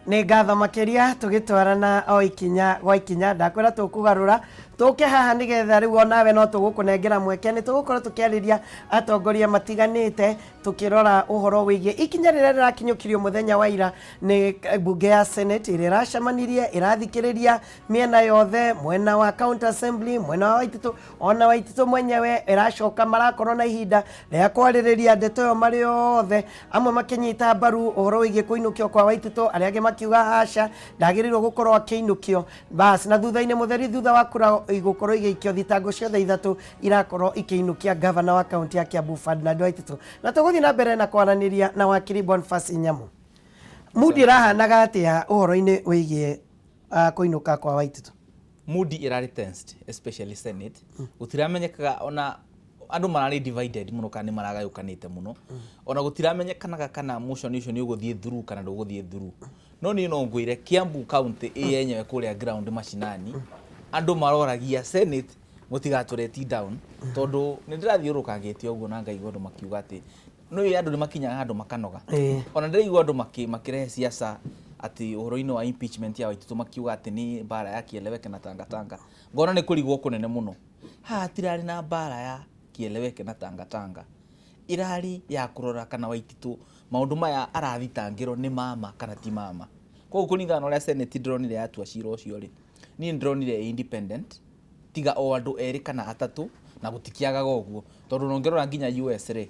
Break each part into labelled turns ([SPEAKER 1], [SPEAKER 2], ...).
[SPEAKER 1] Nĩ ngatho makĩria. Tũgĩtwarana o ikinya gwa ikinya, ndakwĩra tũkũgarũra tũke haha nĩgetha rĩu onawe no tũgũkũnengera mweke. Nĩ tũgũkorwo tũkĩarĩria atongoria matiganĩte, tũkĩrora ũhoro wĩgiĩ ikinya rĩrĩa rĩrakinyũkirio mũthenya wa ira nĩ mbunge ya Senate, ĩrĩa ĩracemanirie ĩrathikĩrĩria mĩena yothe, mwena wa County Assembly, mwena wa Waititũ, ona Waititũ mwenyewe. Ĩracoka marakorwo na ihinda rĩa kwarĩrĩria ndeto ĩyo marĩ othe, amwe makĩnyita mbaru ũhoro wĩgiĩ kũinũkio kwa Waititũ, arĩa angĩ makiuga aca, ndagĩrĩirwo gũkorwo akĩinũkio. Bas, na thutha-inĩ mũtheri, thutha wa kura igũkorwo igĩikio, thitango ciothe ithatũ irakorwo ikĩinũkia gavana wa kaunti ya Kiambu, Ferdinand Waititũ. Na tũgũthiĩ na mbere na kwaranĩria na wakiri Boniface Nyamu. Mundi ĩrahanaga atĩa ũhoro-inĩ wĩgiĩ kũinũka kwa Waititũ?
[SPEAKER 2] Mood ĩrarĩ tensed, especially Senate. Gũtiramenyekaga ona andũ mararĩ divided mũno, kana nĩ maragayũkanĩte mũno. Ona gũtiramenyekanaga kana motion ũcio nĩ ũgũthiĩ through kana ndũgũthiĩ through. No niĩ no ngwĩre, Kiambu County ĩ yenyewe, kũrĩa ground mashinani, andũ maroragia Senate mũtigatũreti down, tondũ nĩ ndĩrathiũrũkangĩte ũguo na ngaigua andũ makiuga atĩ nĩ andũ nĩ makinyaga handũ makanoga. Ona ndĩraigua andũ makĩrehe siasa atĩ ũhoro-inĩ wa impeachment ya Waititu, makiuga atĩ nĩ mbara ya kieleweke na tangatanga. Ngona nĩ kũrigwo kũnene mũno. Haha hatirarĩ na mbara ya kieleweke na tangatanga, ĩrarĩ ya kũrora kana Waititu maũndũ maya arathitangĩrwo nĩ mama kana ti mama. Koguo kũringana na ũrĩa Senate ndĩronire yatua cira ũcio rĩ, niĩ ndĩronire ĩ independent, tiga o andũ erĩ kana atatũ, na gũtikĩagaga ũguo, tondũ ona ũngĩrora nginya US rĩ,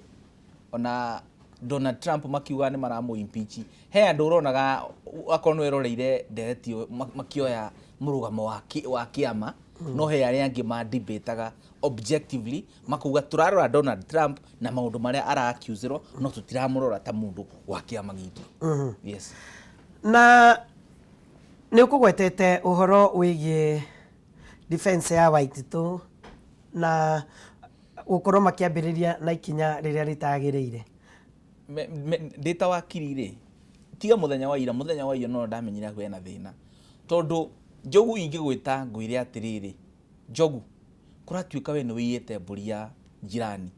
[SPEAKER 2] ona Donald Trump makiuga nĩ maramũ impeach, he andũ ũronaga akorwo nĩ weroreire ndereti ĩyo makĩoya mũrũgamo wa kĩama, no he arĩa angĩ ma debate objectively, makauga tũrarora Donald Trump na maũndũ marĩa ara accuse-rwo, no tũtiramũrora ta mũndũ wa kĩama gitũ. Yes.
[SPEAKER 1] Na nĩ ũkũgwetete ũhoro wĩgiĩ defense ya Waititũ na gũkorwo makĩambĩrĩria na ikinya rĩrĩa rĩtagĩrĩire.
[SPEAKER 2] Ndĩ ta wakiri rĩ, tiga mũthenya wa ira, mũthenya wa ira no ndamenyire hau hena thĩna, tondũ Njogu ingĩgwĩta ngwĩre atĩrĩrĩ, "Njogu, kũratuĩka we nĩ wĩiyĩte mbũri ya njirani,"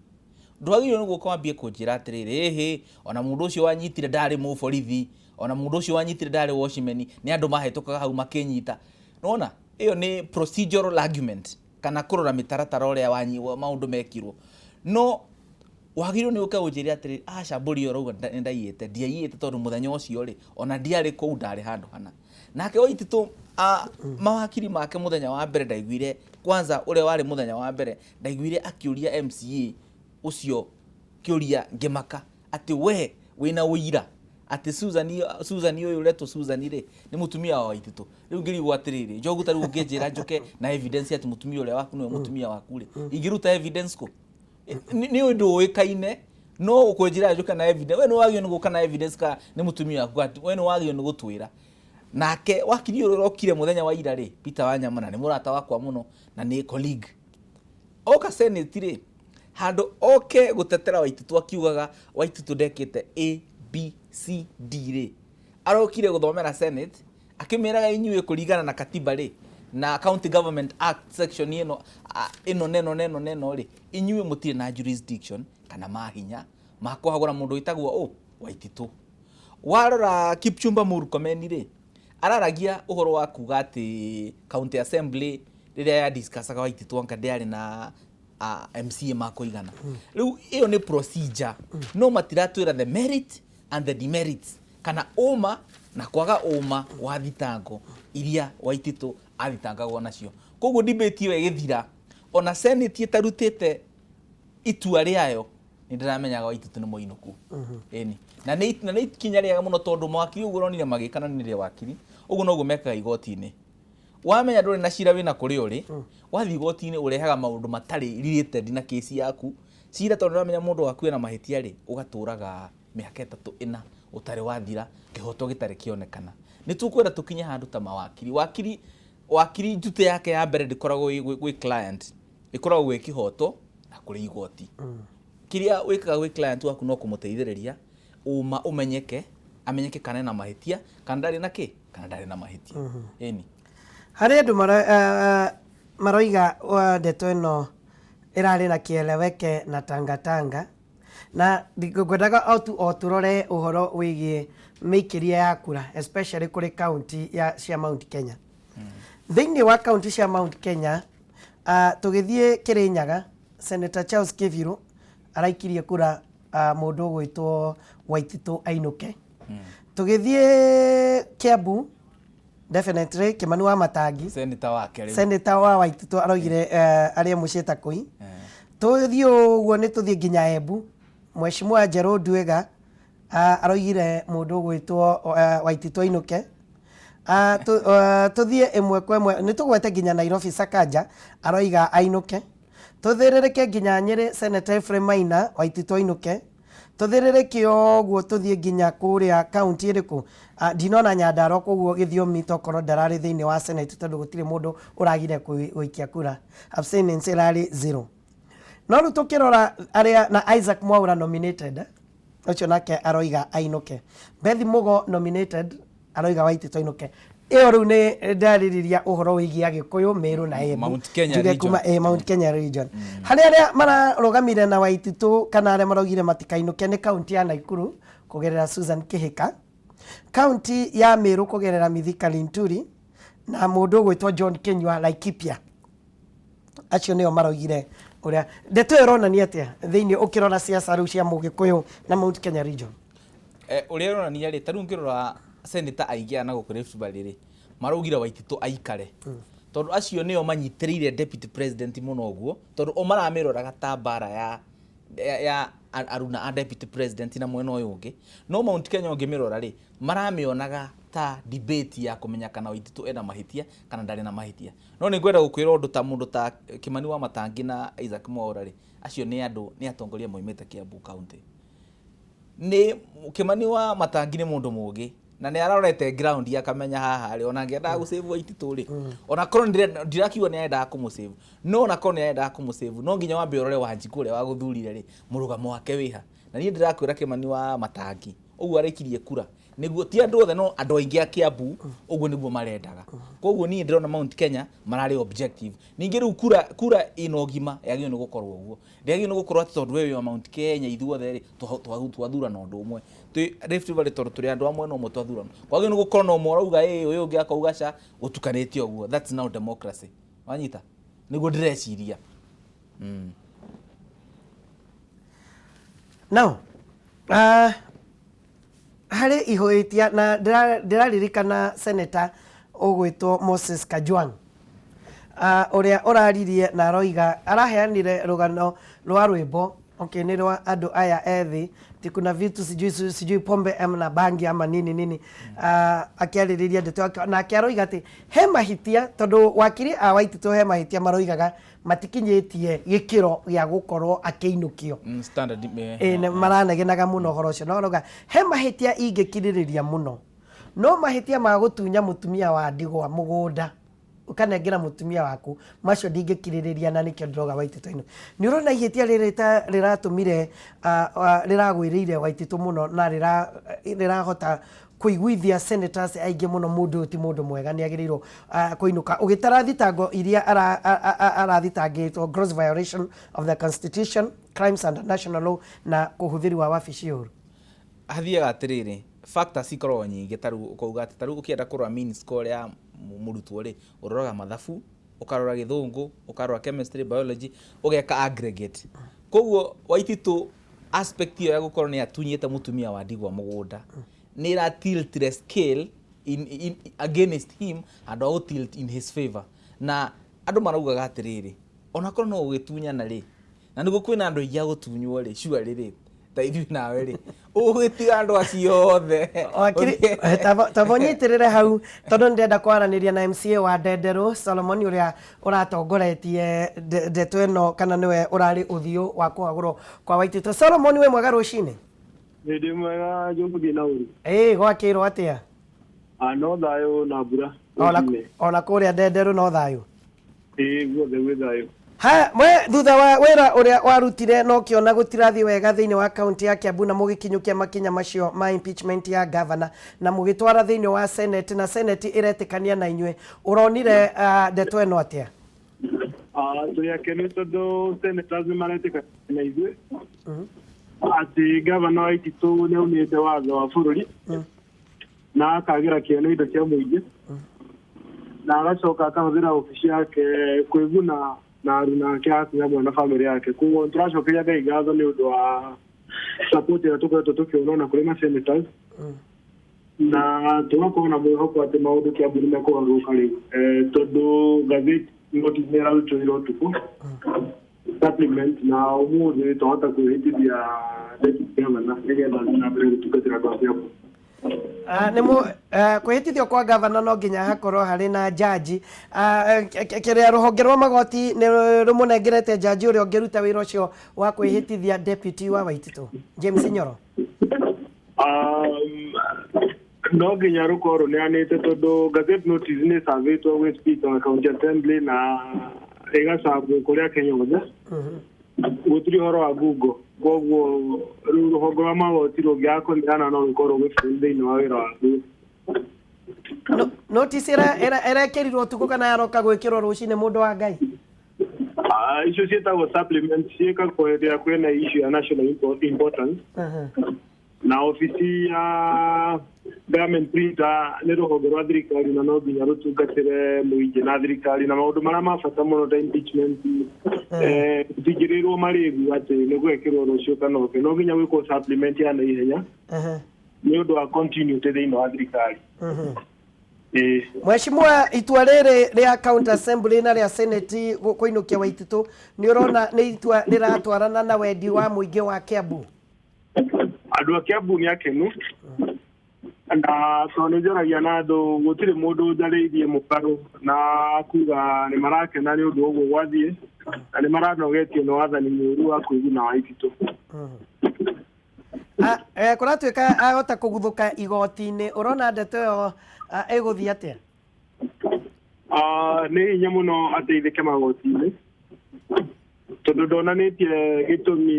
[SPEAKER 2] ndwagĩrĩirwo nĩ gũka wambie kũnjĩra atĩrĩrĩ, "Ĩhĩ, ona mũndũ ũcio wanyitire ndarĩ mũborithi, ona mũndũ ũcio wanyitire ndarĩ watchman, nĩ andũ mahĩtũkaga hau makĩnyita." Nĩwona ĩyo nĩ procedural argument, kana kũrora mĩtaratara ũrĩa maũndũ mekirwo. No wagĩrĩirwo nĩ ũke ũnjĩre atĩrĩrĩ, "Aca, mbũri ĩyo ũrauga nĩ ndaiyĩte, ndiaiyĩte, tondũ mũthenya ũcio rĩ, ona ndiarĩ kũu, ndarĩ handũ hana." Nake Waititũ, mawakiri make, mũthenya wa mbere ndaiguire kwanza, ũrĩa warĩ mũthenya wa mbere ndaiguire akĩũria MCA ũcio kĩũria, ngĩmaka atĩ we wĩna ũira atĩ Susan, Susan ũyũ ũretwo Susan rĩ, nĩ mũtumia wa Waititũ. Rĩu ngĩrigwo atĩrĩrĩ, Njogu, ta rĩu ũngĩnjĩra njũke na evidence atĩ mũtumia ũrĩa waku nĩwe mũtumia waku rĩ, ingĩruta evidence kũ? Nĩ ũndũ ũĩkaine, no ũkũnjĩra njũke na evidence, we nĩ wagĩrĩirwo nĩ gũka na evidence ka nĩ mũtumia waku, we nĩ wagĩrĩirwo nĩ gũtwĩra. Nake wakiri ũrĩa ũrokire mũthenya wa ira rĩ, Peter Wanyama, na nĩ mũrata wakwa mũno na nĩ colleague, oka Senate rĩ, handũ oke gũtetera Waititũ akiugaga Waititũ ndekĩte A B C D rĩ, arokire gũthomera Senate akĩmĩraga, "Inyuĩ kũringana na katiba rĩ na County Government Act section ĩno, ĩno neno neno neno rĩ, inyuĩ mũtirĩ na jurisdiction kana mahinya ma kũhagũra mũndũ wĩtagwo ũ Waititũ." Warora Kipchumba Murkomen rĩ, araragia ũhoro wa kuga atĩ County Assembly rĩrĩa ya discussaga Waititũ anga ndĩarĩ na MCA ma kũigana. Rĩu ĩyo nĩ procedure, no matiratwĩra the merit and the demerits, kana ũma na kwaga ũma wa thitango iria Waititũ athitangagwo nacio. Koguo debate ĩyo ĩgĩthira, ona Senate ĩtarutĩte itua rĩayo, nĩ ndĩramenyaga Waititũ nĩ mũinũku. Ĩni, na nĩ ikinya rĩega mũno, tondũ mawakiri ũguo ũronire magĩka, na nĩ rĩa wakiri ũguo noguo mekaga igoti-inĩ. Wamenya ndũrĩ na cira wĩna kũrĩa ũrĩ, wathiĩ igoti-inĩ ũrehaga maũndũ matarĩ related na kesi yaku cira, tondũ nĩũramenya mũndũ waku ena mahĩtia rĩ, ũgatũraga mĩaka 3, 4 ũtarĩ wathira, kĩhoto gĩtarĩ kĩonekana. Nĩ tũkwenda tũkinye handũ ta mawakiri. Wakiri njute yake ya mbere ndĩkoragwo ĩ gwĩ client, ĩkoragwo gwĩ kĩhoto na kũrĩ igoti. Kĩrĩa wĩkaga gwĩ client waku no kũmũteithĩrĩria ũma ũmenyeke, amenyeke kana ena mahĩtia kana ndarĩ na kĩ, kana ndarĩ na mahĩtia. Ĩni.
[SPEAKER 1] Harĩ andũ maroiga ndeto ĩno ĩrarĩ na kieleweke na tangatanga. Na ngwendaga o tu o tũrore ũhoro wĩgiĩ mĩikĩrie ya kura, especially kũrĩ kaunti ya cia Mount Kenya. Thĩinĩ wa kaunti cia Mount Kenya, tũgĩthiĩ Kĩrĩnyaga, Senator Charles Kĩbirũ araikirie kura mũndũ ũgwĩtwo Waititũ ainũke. Tũgĩthiĩ Kiambu, definitely Kimani wa Matangi,
[SPEAKER 2] Senator wake rĩu.
[SPEAKER 1] Senator wa Waititũ araugire arĩe mũciĩ ta kũi. Tũthiĩ ũguo nĩ tũthiĩ nginya Embu, Mheshimiwa Njerũ Nduĩga araugire mũndũ ũgwĩtwo Waititũ ainũke. Tũthiĩ ĩmwe kwa ĩmwe nĩ tũgwete nginya Nairobi, Sakaja aroiga ainũke. Tũthĩrĩrĩke nginya Nyĩrĩ, Senator Ephraim Maina, Waititũ ainũke. Tũthĩrĩrĩke ũguo tũthiĩ nginya kũrĩa kaunti ĩrĩkũ? Ndinona Nyandarua, koguo gĩthiomi tokorwo ndararĩ thĩinĩ wa Senate tondũ gũtirĩ mũndũ ũragire gũikia kura. Abstinence ĩrarĩ zero. No rĩu tũkĩrora arĩa na Isaac Mwaura nominated, ũcio nake aroiga ainũke. Beth Mugo nominated aroiga Waititũ ainũke. Ĩyo rĩu nĩ ndarĩrĩria ũhoro wĩgiĩ Agĩkũyũ, Meru na Embu.
[SPEAKER 2] Mount Kenya
[SPEAKER 1] Njuge
[SPEAKER 2] region.
[SPEAKER 1] kuma Mount Kenya region. Harĩ arĩa mararũgamire na Waititũ kana arĩa maraugire matikainũke nĩ kaunti ya Naikuru kũgerera Susan Kĩhĩka, kaunti ya Meru kũgerera Mithika Linturi na mũndũ ũgwĩtwo John Kĩnyua Laikipia. Acio nĩo maraugire ũrĩa ndeto ĩyo ĩronania atĩa thĩinĩ ũkĩrora siasa rĩu cia Mũgĩkũyũ na Mount Kenya region?
[SPEAKER 2] Ũrĩa ĩronania rĩ, ta rĩu ngĩrora senator aingĩ aya na gũkũ Rift Valley rĩ, maraugire Waititũ aikare. Tondũ acio nĩo manyitĩrĩire deputy president mũno ũguo, tondũ o maramĩroraga ta mbara ya aruna a deputy president na mwena ũyũ ũngĩ. No Mount Kenya ũngĩmĩrora rĩ, maramĩonaga ta debate ya kũmenya kana Waititũ ena mahĩtia kana ndarĩ na mahĩtia. No nĩ ngwenda gũkwĩra ũndũ ta mũndũ ta Kimani wa Matangi na Isaac Mwaura rĩ, acio nĩ andũ, nĩ atongoria moimĩte Kiambu County. Nĩ Kimani wa Matangi nĩ mũndũ mũgĩ na nĩ arorete ground akamenya haha rĩ, ona angĩendaga gũ save Waititũ rĩ, ona korwo ndirakiuga nĩ arendaga kũmũ save, no ona korwo nĩ arendaga kũmũ save, no nginya wambe ũrore Wanjikũ ũrĩa wagũthurire rĩ, mũrũgamo wake wĩha. Na niĩ ndĩrakwĩra Kimani wa Matangi ũguo araikirie kura nĩguo ti andũ othe no andũ aingĩ a Kiambu ũguo nĩguo marendaga. Koguo niĩ ndĩrona Mount Kenya mararĩ objective. Ningĩ rĩu kura ĩna ũgima yagĩrĩirwo nĩ gũkorwo ũguo. Ndĩagĩrĩirwo nĩ gũkorwo atĩ tondũ we wĩ wa Mount Kenya ithuothe rĩ twathurana ũndũ ũmwe. Twĩ Rift Valley tondũ tũrĩ andũ a mwena ũmwe twathurana. Kwagĩrĩirwo nĩ gũkorwo na ũmwe ũrauga ĩĩ ũyũ ũngĩ akauga ca, gũtukanĩte ũguo. That's now democracy. Wanyita? Nĩguo ndĩreciria.
[SPEAKER 1] Now, harĩ ihũĩtia na ndĩraririkana senator ũgwĩtwo Moses Kajwang, ũrĩa ũraririe na aroiga araheanire rũgano rwa rwĩmbo, okay, nĩ rwa andũ aya ethĩ ti kuna vitu sijui sijui pombe ama na bangi ama nini nini, akĩarĩrĩria ndeto yake nake aroiga atĩ he mahĩtia tondũ wakiri a Waititũ he mahĩtia maroigaga matikinyĩtie gĩkĩro gĩa gũkorwo akĩinũkio.
[SPEAKER 2] Standard,
[SPEAKER 1] Ĩ, nĩ maranegenaga mũno ũhoro ũcio, no arauga he mahĩtia ingĩkirĩrĩria mũno, no mahĩtia ma gũtunya mũtumia wa ndigwa mũgũnda ũkanengera mũtumia waku, macio ndingĩkirĩrĩria na nĩkĩo ndĩroga Waititũ ainũke. Nĩ ũrona ihĩtia rĩrĩ ta rĩratũmire rĩragwĩrĩire Waititũ mũno na rĩrahota kũiguithia senators aingĩ mũno mũndũ ũyũ ti mũndũ mwega nĩ agĩrĩirwo kũinũka. Ũgĩtara thitango iria arathitangĩtwo, gross violation of the constitution, crimes under national law na kũhũthĩri wa wabici ũru.
[SPEAKER 2] Hathiaga atĩrĩrĩ, factors ikoragwo nyingĩ, ta rĩu ũkauga atĩ ta rĩu ũkĩenda kũrora mean score ya mũrutwo rĩ, ũroraga mathabu, ũkarora gĩthũngũ, ũkarora chemistry, biology, ũgeka aggregate. Koguo Waititũ aspect ĩyo ya gũkorwo nĩ atunyĩte mũtumia wa ndigwa mũgũnda nĩ ĩra tilt the scale in against him handũ ha gũ tilt in his favor. Na andũ maraugaga atĩrĩrĩ, onakorwo no gũgĩtunyana rĩ, na nĩguo kwĩna andũ aingĩ a gũtunywo rĩ, surely rĩ, ta ithuĩ nawe rĩ, ũgũgĩtiga andũ acio othe.
[SPEAKER 1] Wakiri, taba ũnyitĩrĩre hau tondũ nĩndĩrenda kwaranĩria na MCA wa Ndenderũ Solomon ũrĩa ũratongoretie ndeto ĩno kana nĩwe ũrarĩ ũthiũ wa kũhagũrwo kwa Waititũ. Solomon, wĩ mwega rũcinĩ?
[SPEAKER 3] Ndĩ mwega Njũgũthiĩ na ũru.
[SPEAKER 1] Ĩĩ, gwakĩrwo atĩa?
[SPEAKER 3] No thayũ na mbura.
[SPEAKER 1] Ona, ona kũrĩa Ndenderũ no thayũ?
[SPEAKER 3] Ĩĩ, guothe gwĩ thayũ.
[SPEAKER 1] Ha, mwe thutha wa wĩra ũrĩa warutire na ũkĩona gũtirathiĩ wega thĩinĩ wa kaunti ya Kiambu na mũgĩkinyũkia makinya macio ma impeachment ya governor na mũgĩtwara thĩinĩ wa Senate na Senate ĩretĩkania na inyuĩ, ũronire ndeto ĩno atĩa?
[SPEAKER 3] Tũrĩ akenu tondũ senators nĩ maretĩkania na ithuĩ. Atĩ gavana wa Waititu nĩ aunĩte watho wa bũrũri na akagĩra kĩene indo cia mũingĩ na agacoka akahũthĩra obici yake kwĩguna na aruna ake hakuhĩ hamwe na bamĩrĩ yake. Koguo tũracokeria Ngai ngatho nĩ ũndũ wa support ĩrĩa tũkoretwo tũkĩona ona kũrĩ ma senators na tũgakorwo na mwĩhoko atĩ maũndũ Kiambu nĩ mekũgarũrũka rĩu, tondũ gazeti notice nĩ ĩrarutirwo ũtukũ, supplement, na ũmũthĩ twahota kwĩhĩtithia deputy governor nĩgetha athiĩ na mbere gũtungatĩra andũ a Kiambu.
[SPEAKER 1] Ah, nĩ mũ kwĩhĩtithio kwa gavana no nginya hakorwo harĩ na jaji. Kĩrĩa rũhonge rwa magoti nĩ rũmũnengerete jaji ũrĩa ũngĩruta wĩra ũcio wa kwĩhĩtithia deputy wa Waititu, James Nyoro?
[SPEAKER 3] No nginya rũkorwo rũneanĩte, tondũ gazette notice nĩ ĩcabĩtwo gwĩ speaker wa county assembly na ĩgacabwo kũrĩ Akenya othe. Gũtirĩ ũhoro wa Google, koguo rĩu rũhonge rwa magoti rũngĩaga kũneana no rũkorwo rũgĩbũrũri thĩinĩ wa wĩra waguo.
[SPEAKER 1] Notice ĩrekĩrirwo ũtukũ kana yaroka gwĩkĩrwo rũcinĩ, mũndũ wa Ngai?
[SPEAKER 3] Ah, icio ciĩtagwo supplement, ciĩkagwo hĩndĩ ĩrĩa kwĩna issue ya national importance. Na obici ya government printer nĩ rũhonge rwa thirikari na no nginya rũtungatĩre mũingĩ na thirikari na maũndũ marĩa ma bata mũno ta impeachment. Tingĩrĩrwo marĩgu atĩ nĩ gwekĩrwo rũciũ kana ũke, no nginya gwĩkwo supplement ya naihenya nĩ ũndũ wa continuity thĩinĩ wa thirikari. Ĩĩ.
[SPEAKER 1] Mheshimiwa, itua rĩrĩ rĩa county assembly na rĩa senate kũinũkia Waititu, nĩ ũrona nĩ itua rĩratwarana na wendi wa mũingĩ wa Kiambu?
[SPEAKER 3] Andũ a Kiambu nĩ akenu, na tondũ nĩ njoragia na andũ, gũtirĩ mũndũ njarĩirie mũgarũ na kuga nĩ marakena nĩ ũndũ ũguo gwathiĩ, na nĩ maranogetio nĩ wathani mũũru wa kwĩguna wa Waititu.
[SPEAKER 1] Ah, kũratuĩka ahota kũguthũka igoti-inĩ, ũrona ndeto ĩyo ĩgũthiĩ atĩa?
[SPEAKER 3] Ah, nĩ hinya mũno ateithĩke magoti-inĩ, tondũ ndonanĩtie gĩtũmi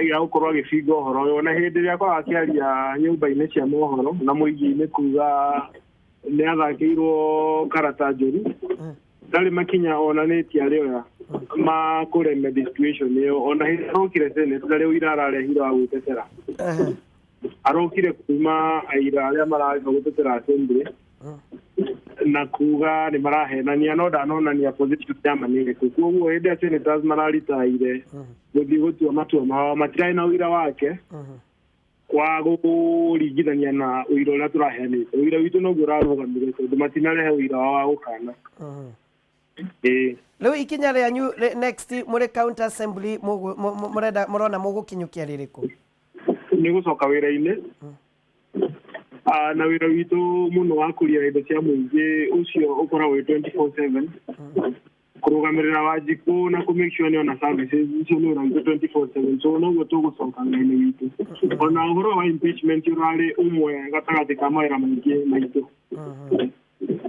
[SPEAKER 3] gĩa gũkorwo agĩbinga ũhoro ũyũ. Ona hĩndĩ ĩrĩa akoragwo akĩaria nyũmba-inĩ cia mohoro na mũingĩ-inĩ kuga nĩ athakĩirwo karata njũru, ndarĩ makinya onanĩtie arĩoya ma kũ-remedy situation ĩyo. Ona hĩndĩ arokire Senate, ndarĩ ũira ararehire wa gwĩtetera. Arokire kuma aira arĩa mararĩha gũtetera assembly na kuga nĩ marahenania, no ndanonania position ya ma nĩ ĩrĩkũ. Koguo hĩndĩ ĩrĩa senators mararitaire gũthiĩ gũtua matua mao, matirarĩ na ũira wake wa kũringithania na ũira ũrĩa tũraheanĩte. Ũira witũ noguo ũrarũgamire, tondũ matinarehe ũira wao wa gũkana. Ĩĩ.
[SPEAKER 1] Rĩu ikinya rĩanyu next mũrĩ county assembly mũrenda mũrona mũgũkinyũkia rĩrĩkũ?
[SPEAKER 3] Nĩ gũcoka wĩra-inĩ. Ah, na wĩra witũ mũno wa kũria indo cia mũingĩ ũcio ũkoragwo wĩ 24/7, kũrũgamĩrĩra Wanjikũ na kũ make sure nĩ ona services icio, nĩ wĩra witũ 24/7. So noguo tũgũcoka wĩra-inĩ witũ. Ona ũhoro wa impeachment ũrarĩ ũmwe gatagatĩ ka mawĩra maingĩ maitũ.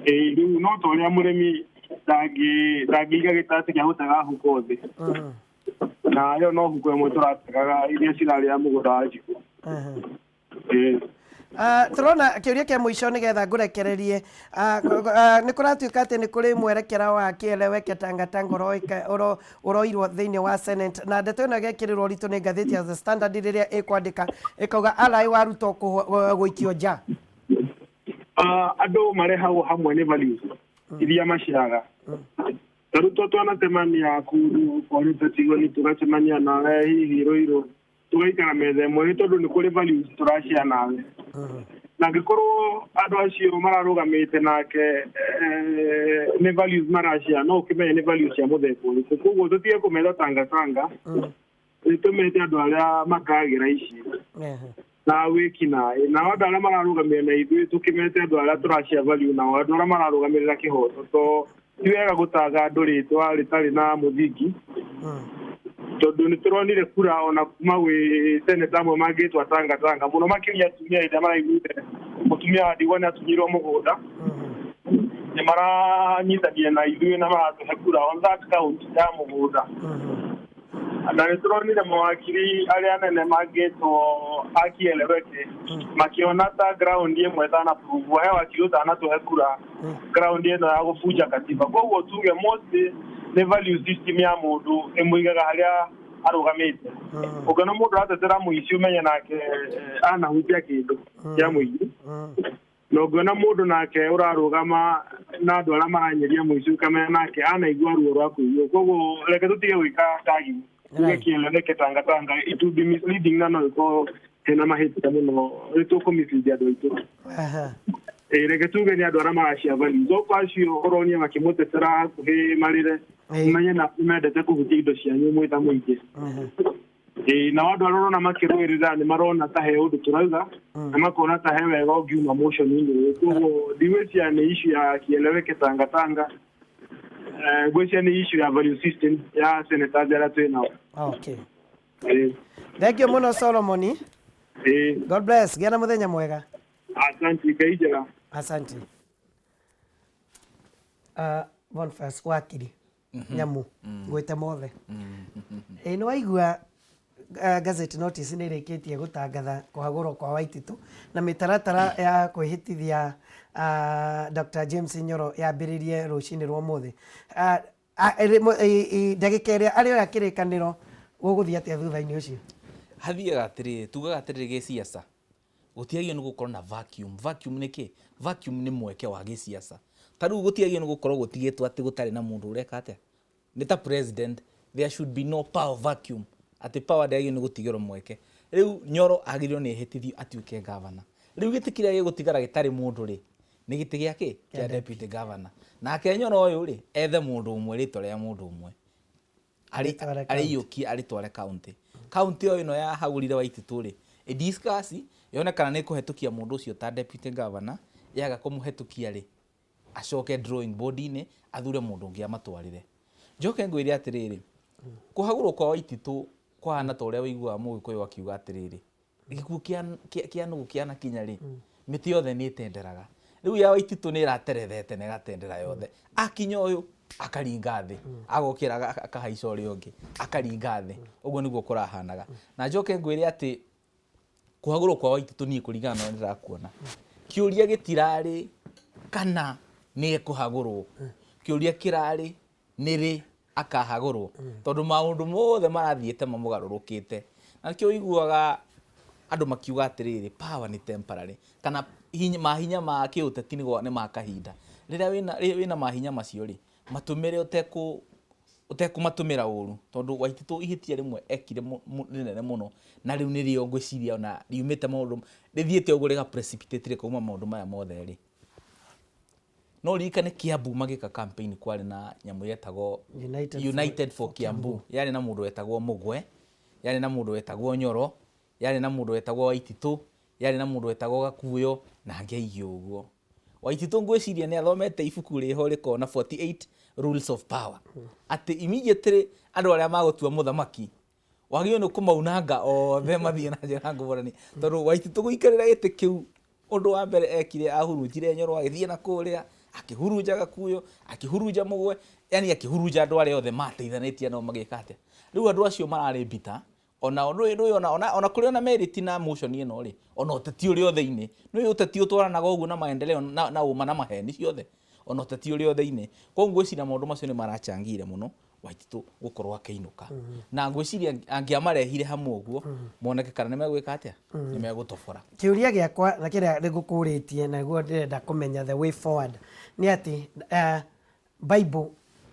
[SPEAKER 3] Ĩĩ, rĩu no ta ũrĩa mũrĩmi ndangĩiga gĩtati gĩa gũtega huko thĩ, na ĩyo no huko ĩmwe tũrategaga iria cirarĩa mũgũnda wa Wanjikũ. Ĩĩ.
[SPEAKER 1] Tũrona kĩũria kĩa mũico nĩgetha ngũrekererie. Nĩ kũratuĩka atĩ nĩ kũrĩ mwerekera wa kĩeleweke tangatanga ũroirwo thĩinĩ wa Senate, na ndeto ĩno ĩgekĩrĩrwo ũritũ nĩ ngathĩti ya The Standard rĩrĩa ĩkwandĩka ĩkauga ally wa Ruto gũikio nja.
[SPEAKER 3] Ah, andũ marehagwo hamwe nĩ values iria maciraga. Ta rĩu to twanacemania kũndũ kwarĩte Tigoni, tũgacemania nawe hihi Rũirũ, tũgaikara metha ĩmwe nĩ tondũ nĩ kũrĩ values tũracia nawe. Na angĩkorwo andũ acio mararũgamĩte nake nĩ values maracia, no ũkĩmenye nĩ values cia mũthemba ũrĩkũ. Koguo tũtige kũmetha tangatanga, nĩ tũmete andũ arĩa makagĩra ici na wĩkinaĩ, nao andũ arĩa mararũgamĩrĩra na ithuĩ tũkĩmete andũ arĩa tũracia value, nao andũ arĩa mararũgamĩrĩra kĩhoto. To ti wega gũtanga andũ rĩtwa rĩtarĩ na mũthingi, tondũ nĩ tũronire kura ona kuma gwĩ seneta amwe mangĩtwa tangatanga mũno, makĩria atumia, hĩndĩ ĩrĩa maraiguire mũtumia wa ndigwa nĩ atunyirwo mũgũnda, nĩ maranyitanire na ithuĩ na maratũhe kura on that count ya mũgũnda. Na nĩ tũronire mawakiri arĩa anene mangĩtwo akieleweke makĩona ta ground ĩmwe ĩtanapruvwo, he wakiri ũtanatũhe kura ground ĩno ya gũbunja katiba. Koguo tuge mostly nĩ value system ya mũndũ ĩmũigaga harĩa. Arũgamĩte. Ũngĩona mũndũ aratetera mũici, ũmenye nake anahutia kĩndũ kĩa mũici. Na ũngĩona mũndũ nake ũrarũgama na andũ arĩa maranyeria mũici, ũkamenya nake anaigua ruo rwa kũiywo. Koguo reke tũtige gwĩka tagi tuge kieleweke tangatanga, it will be misleading na no ĩkorwo hena mahĩtia mũno nĩ tũkũmislead andũ aitũ. Ĩ, reke tuge nĩ andũ arĩa maracia values, okorwo acio ũronia makĩmũtetera hakuhĩ marĩre, menye na mendete kũhutia indo cianyu mwĩ ta mũingĩ. Ĩ, nao andũ arĩa ũrona makĩrũĩrĩra nĩ marona ta he ũndũ tũrauga na makona ta he wega ũngiuma motion-inĩ ũyũ. Koguo ndigwĩciria nĩ issue ya kieleweke tangatanga. Ngwĩciria nĩ issue ya value system ya senators arĩa twĩ nao. Ĩ.
[SPEAKER 1] Thank you mũno, Solomoni.
[SPEAKER 3] Ĩ.
[SPEAKER 1] God bless, gĩa na mũthenya mwega.
[SPEAKER 3] Asante, Ngai njega.
[SPEAKER 1] Asante. Boniface wakiri nyamu ngwĩte mothe. Ĩ, nĩ waigua gazette notice nĩ ĩrĩkĩtie gũtangatha kũhagũrwo kwa Waititu na mĩtaratara ya kwĩhĩtithia Dr. James Nyoro yambĩrĩrie rũcinĩ rwa ũmũthĩ. Ndagĩka ĩrĩa arĩoya kĩrĩkanĩro, gũgũthiĩ atĩa thutha-inĩ ũcio?
[SPEAKER 2] Hathiaga atĩrĩrĩ, tugaga atĩrĩrĩ, gĩciaca gũtiagĩrĩirwo nĩ gũkorwo na vacuum. Vacuum nĩ kĩ? Vacuum nĩ mweke wa gĩciaca. Ta rĩu gũtiagĩrĩirwo nĩ gũkorwo gũtigĩtwo atĩ gũtarĩ na mũndũ ũreka atĩa, nĩ ta president, there should be no power vacuum, atĩ power ndĩagĩrĩirwo nĩ gũtigĩrwo mweke. Rĩu Nyoro agĩrĩirwo nĩ ehĩtithio atuĩke governor. Rĩu gĩtĩ kĩrĩa gĩgũtigara gĩtarĩ mũndũ rĩ, nĩ gĩtĩ gĩa kĩ? Kĩa deputy governor. Nake Nyoro ũyũ rĩ, ethe mũndũ ũmwe, rĩtwa rĩa mũndũ ũmwe
[SPEAKER 1] Arĩtware county.
[SPEAKER 2] Arĩiyũkie arĩtware county. County o ĩno yahagũrire Waititu rĩ, ĩ discuss yone kana nĩ ĩkũhetũkia mũndũ ũcio ta deputy governor. Yaga kũmũhetũkia rĩ, acoke drawing board-inĩ athure mũndũ ũngĩ amatwarĩre. Njoke ngwĩre atĩrĩrĩ, kũhagũrwo kwa Waititu kũhana ta ũrĩa ũiguaga Mũgĩkũyũ akiuga atĩrĩrĩ, gĩkuũ kĩa nũgũ kĩanakinya rĩ, mĩtĩ yothe nĩ ĩtenderaga. Rĩu ya Waititu nĩ ĩraterethete na ĩgatendera yothe. Akinya ũyũ akaringa thĩ, agokĩra akahaica ũrĩa ũngĩ akaringa thĩ. Ũguo nĩguo kũrahanaga. Na njoke ngwĩre atĩ kũhagũrwo kwa Waititu, niĩ kũringana na ũrĩa ndĩrakuona, kĩũria gĩtirarĩ kana nĩ ekũhagũrwo, kĩũria kĩrarĩ nĩ rĩ akahagũrwo, tondũ maũndũ mothe marathiĩte mamũgarũrũkĩte. Na nĩkĩo ũiguaga andũ makiuga atĩrĩrĩ, power nĩ temporary, kana mahinya ma kĩũteti nĩ ma kahinda. Rĩrĩa wĩna mahinya macio rĩ, matũmĩre ũtekũmatũmĩra ũru, tondũ Waititũ ihĩtia rĩmwe ekire rĩnene mũno, na rĩu nĩrĩo ngwĩciria ona riumĩte maũndũ rĩthiĩte ũguo rĩga precipitate rĩkauma maũndũ maya mothe rĩ. No ririkane Kiambu magĩka campaign kwarĩ na nyamũ yetagwo
[SPEAKER 1] United for-
[SPEAKER 2] United for Kiambu. Yarĩ na mũndũ wetagwo Mũgwe, yarĩ na mũndũ wetagwo Nyoro, yarĩ na mũndũ wetagwo Waititũ, yarĩ na mũndũ wetagwo Gakuyo na angĩ aingĩ ũguo. Waititũ ngwĩciria nĩ athomete ibuku rĩho rĩkoragwo na 48 rules of power, atĩ immediately andũ arĩa magũtua mũthamaki wagĩrĩirwo nĩ kũmaunanga othe mathiĩ na njĩra ngũrani. Tondũ Waititũ gũikarĩra gĩtĩ kĩu, ũndũ wa mbere ekire, ahurunjire Nyoro agĩthiĩ na kũrĩa, akĩhurunja Gakuyo, akĩhurunja Mũgwe, yani akĩhurunja andũ arĩa othe mateithanĩtie nao magĩka atĩa. Rĩu andũ acio mararĩ mbita ona nĩ ona kũrĩ ona merit na motion ĩno rĩ, ona ũteti ũrĩ o thĩinĩ. Nĩ ũteti ũtwaranaga ũguo na maendeleo na ũma na maheni ciothe, ona ũteti ũrĩ o thĩinĩ. Koguo ngwĩciria maũndũ macio nĩ marachangire mũno Waititũ gũkorwo akĩinũka. Na ngwĩciria angĩamarehire hamwe ũguo moneke kana nĩ megwĩka atĩa, nĩ megũtobora.
[SPEAKER 1] Kĩũria gĩakwa na kĩrĩa ngũkũrĩtie na nĩguo ndĩrenda kũmenya the way forward nĩ atĩ Bible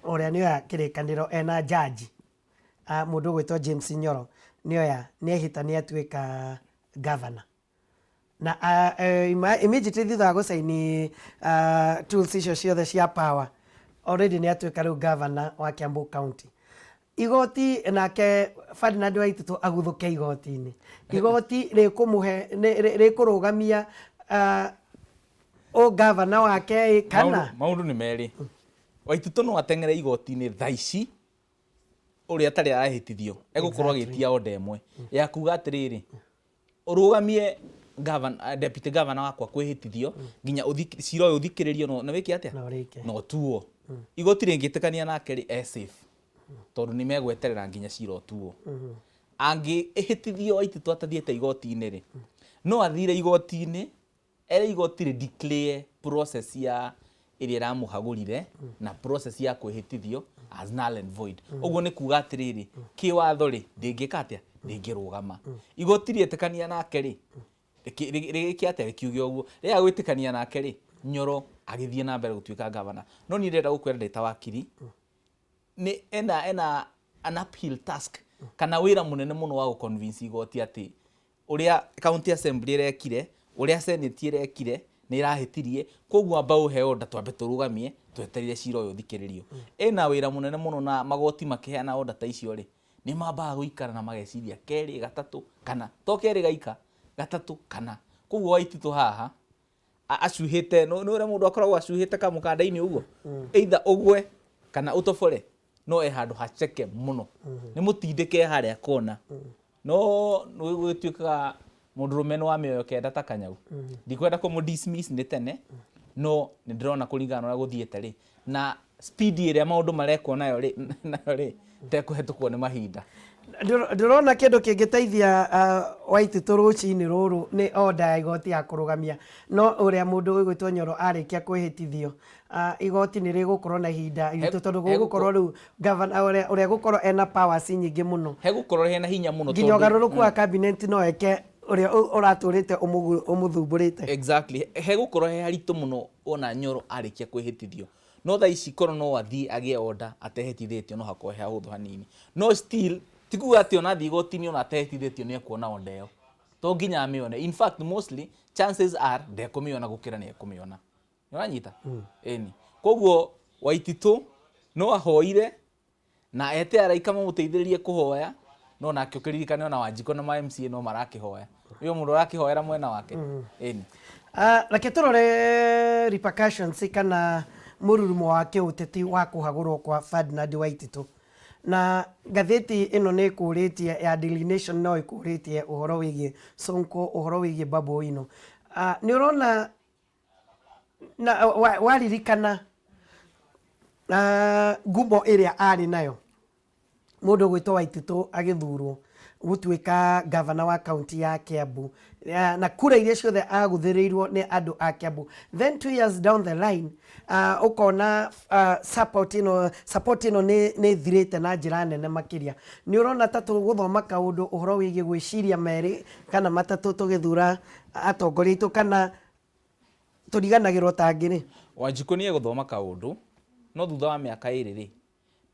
[SPEAKER 1] ũrĩa nĩoya kĩrĩkanĩro ena judge, mũndũ ũgwĩtwo James Nyoro nĩoya nĩehĩta nĩatuĩka governor na immediately thutha wa gũcaini tools icio ciothe cia power, already nĩ atuĩka rĩu governor wa Kiambu County. Igoti nake Ferdinand Waititu aguthũke igoti-inĩ, igoti rĩkũmũhe rĩkũrũgamia ũ governor wake ĩ, kana
[SPEAKER 2] Maũndũ nĩ merĩ. Waititũ no ateng'ere igoti-inĩ thaa ici ũrĩa atarĩ arahĩtithio, egũkorwo agĩtia order ĩmwe ya kuga atĩrĩrĩ, ũrũgamie deputy governor wakwa kwĩhĩtithio nginya cira ũyũ ũthikĩrĩrio na wĩke atĩa?
[SPEAKER 1] Na ũrĩke.
[SPEAKER 2] Na ũtuo. Igoti rĩngĩtĩkania nake rĩ, e safe, tondũ nĩ megweterera nginya cira ũtuo. Angĩhĩtithio Waititũ atathiĩte igoti-inĩ rĩ, no athire igoti-inĩ ere igoti rĩ declare process ya Ĩrĩa ĩramũhagũrire na process ya kwĩhĩtithio as null and void. Ũguo nĩ kuga atĩrĩrĩ, kĩwatho rĩ, ndĩngĩka atĩa? Ndĩngĩrũgama. Igoti rĩetĩkania nake rĩ, rĩgĩke atĩa? Rĩkiuge ũguo. Rĩaga gwĩtĩkania nake rĩ, Nyoro agĩthiĩ na mbere gũtuĩka gavana. No niĩ ndĩrenda gũkwĩra ndĩ ta wakiri, nĩ ena an uphill task kana wĩra mũnene mũno wa gũ-convince igoti atĩ ũrĩa county assembly ĩrekire, ũrĩa senate ĩrekire nĩ ĩrahĩtirie, koguo amba ũhe order twambe tũrũgamie twetereire cira ũyũ ũthikĩrĩrio. Ĩna wĩra mũnene mũno na magoti makĩheana order ta icio rĩ, nĩ mambaga gũikara na mageciria kerĩ, gatatũ, kana. To kerĩ gaika, gatatũ, kana. Koguo Waititũ haha acuhĩte, nĩ ũrĩa mũndũ akoragwo acuhĩte kamũkanda-inĩ ũguo, either ũgwe kana ũtobore, no e handũ haceke mũno. Nĩ mũtindĩke harĩa kona. No gũgĩtuĩkaga mũndũrũme nĩ wa mĩoyo kenda ta kanyau. Ndikwenda kũmũ dismiss nĩ tene, no nĩ ndĩrona kũringana na ũrĩa gũthiĩte rĩ, na speed ĩrĩa maũndũ marekwo nayo rĩ, nayo rĩ, tekũhetũkwo nĩ mahinda.
[SPEAKER 1] Ndĩrona kĩndũ kĩngĩteithia Waititũ rũcinĩ rũrũ nĩ order ya igoti ya kũrũgamia no ũrĩa mũndũ ũgwĩtwo Nyoro arĩkia kwĩhĩtithio, igoti nĩ rĩgũkorwo na ihinda iritũ tondũ gũgũkorwo rĩu governor ũrĩa gũkorwo ena powers nyingĩ mũno.
[SPEAKER 2] Hegũkorwo hena hinya mũno.
[SPEAKER 1] Nginya ũgarũrũku wa cabinet no eke ũrĩa ũratũrĩte ũmũthumbũrĩte.
[SPEAKER 2] Exactly. Hegũkorwo he haritũ mũno wona Nyoro arĩkia kwĩhĩtithio. No thaa ici korwo no athiĩ agĩe order atehĩtithĩtio no hakorwo he hahũthũ hanini. No still ti kuga atĩ ona athiĩ igoti-inĩ ona atehĩtithĩtio nĩ ekuona order ĩyo. To nginya amĩone. In fact mostly chances are ndekũmĩona gũkĩra nĩ ekũmĩona. Nĩ ũranyita? Ĩni. Koguo Waititũ no ahoire na ete araika mamũteithĩrĩrie kũhoya, no nake ũkĩririkane ona Wanjikũ na ma MCA no marakĩhoya. Ũyũ mũndũ ũrakĩhoera mwena wake. Ĩni.
[SPEAKER 1] Reke tũrore repercussions kana mũrurumo wa kĩũteti wa kũhagũrwo kwa Ferdinand Waititũ. Na ngathĩti ĩno nĩ ĩkũrĩtie ya Daily Nation no ĩkũrĩtie ũhoro wĩgiĩ Sonko, ũhoro wĩgiĩ Babu Owino. Nĩ ũrona na waririkana ngumo ĩrĩa arĩ nayo mũndũ ũgwĩtwo Waititũ agĩthurwo gũtuĩka gavana wa kaunti ya Kiambu, na kura iria ciothe agũthĩrĩirwo nĩ andũ a Kiambu, then 2 years down the line ũkona support ĩno nĩ ĩthirĩte na njĩra nene makĩria. Nĩ ũrona ta tũgũthoma kaũndũ ũhoro wĩgiĩ gwĩciria merĩ kana matatũ tũgĩthura atongoria aitũ, kana tũriganagĩrwo ta ngĩrĩ?
[SPEAKER 2] Wanjikũ nĩ egũthoma kaũndũ, no thutha wa mĩaka 2 rĩ,